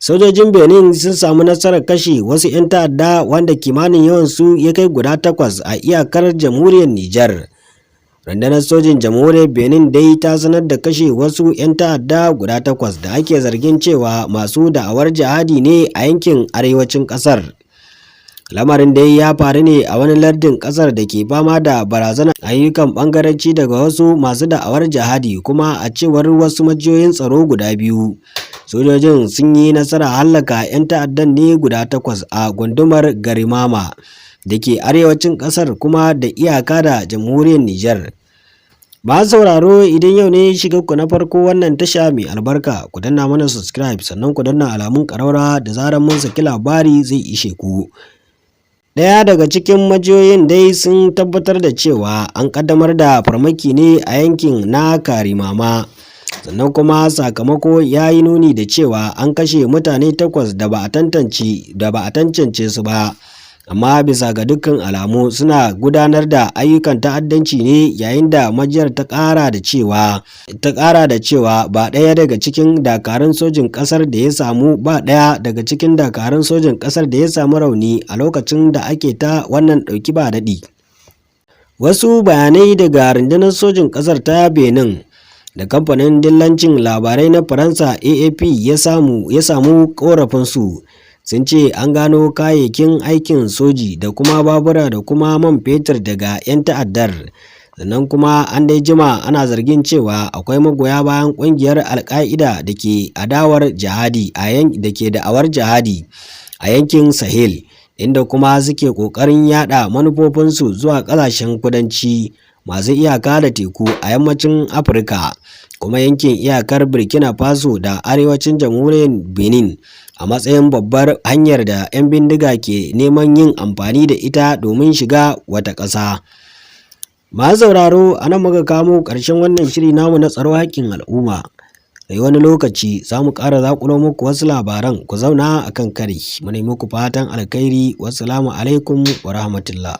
Sojojin Benin sun samu nasarar kashe wasu 'yan ta'adda wanda kimanin yawansu ya kai guda takwas a iyakar jamhuriyar Nijar. Rundunar sojin jamhuriyar Benin dai ta sanar da kashe wasu 'yan ta'adda guda takwas da ake zargin cewa masu da'awar jihadi ne a yankin arewacin ƙasar. Lamarin dai ya faru ne a wani lardin ƙasar da ke fama da barazanar ayyukan ɓangaranci daga wasu masu da'awar jihadi. Kuma a cewar wasu majiyoyin tsaro guda biyu, sojojin sun yi nasarar hallaka 'yan ta'addan ne guda takwas a gundumar Garimama da ke arewacin ƙasar kuma da iyaka da jamhuriyar Nijar. Masu sauraro, idan yau ne shiga ku na farko wannan tasha mai albarka, ku danna mana subscribe, sannan ku danna alamun ƙararrawa, da zarar mun saki labari zai ishe ku. Ɗaya daga cikin majiyoyin dai sun tabbatar da cewa an ƙaddamar da farmaki ne a yankin na Karimama. Sannan kuma sakamako ya yi nuni da cewa an kashe mutane takwas da ba a tantance su ba. Amma bisa ga dukkan alamu suna gudanar da ayyukan ta'addanci ne, yayin da majiyar ta ƙara da cewa ba ɗaya daga cikin dakarun sojin ƙasar da ya samu rauni a lokacin da ake ta wannan ɗauki ba daɗi. Wasu bayanai daga rundunar sojin ƙasar ta Benin da kamfanin dillancin labarai na Faransa AFP ya samu ƙorafinsu sun ce an gano kayayyakin aikin soji da kuma babura da kuma man fetur daga 'yan ta'addar. Sannan kuma an dai jima ana zargin cewa akwai magoya bayan kungiyar Alka'ida da ke da'awar jihadi a yankin Sahel, inda kuma suke ƙoƙarin yada manufofinsu zuwa ƙasashen kudanci masu iyaka da teku a yammacin Afirka, kuma yankin iyakar Burkina Faso da arewacin jamhuriyar Benin a matsayin babbar hanyar da 'yan bindiga ke neman yin amfani da ita domin shiga wata ƙasa. Masu sauraro, a nan muka kamo ƙarshen wannan shiri namu na tsaro haƙƙin al'umma. Sai wani lokaci za mu ƙara zaƙulo muku wasu labaran, ku zauna a kan kari. Mu muku fatan alkhairi. Wassalamu alaikum wa rahmatullah.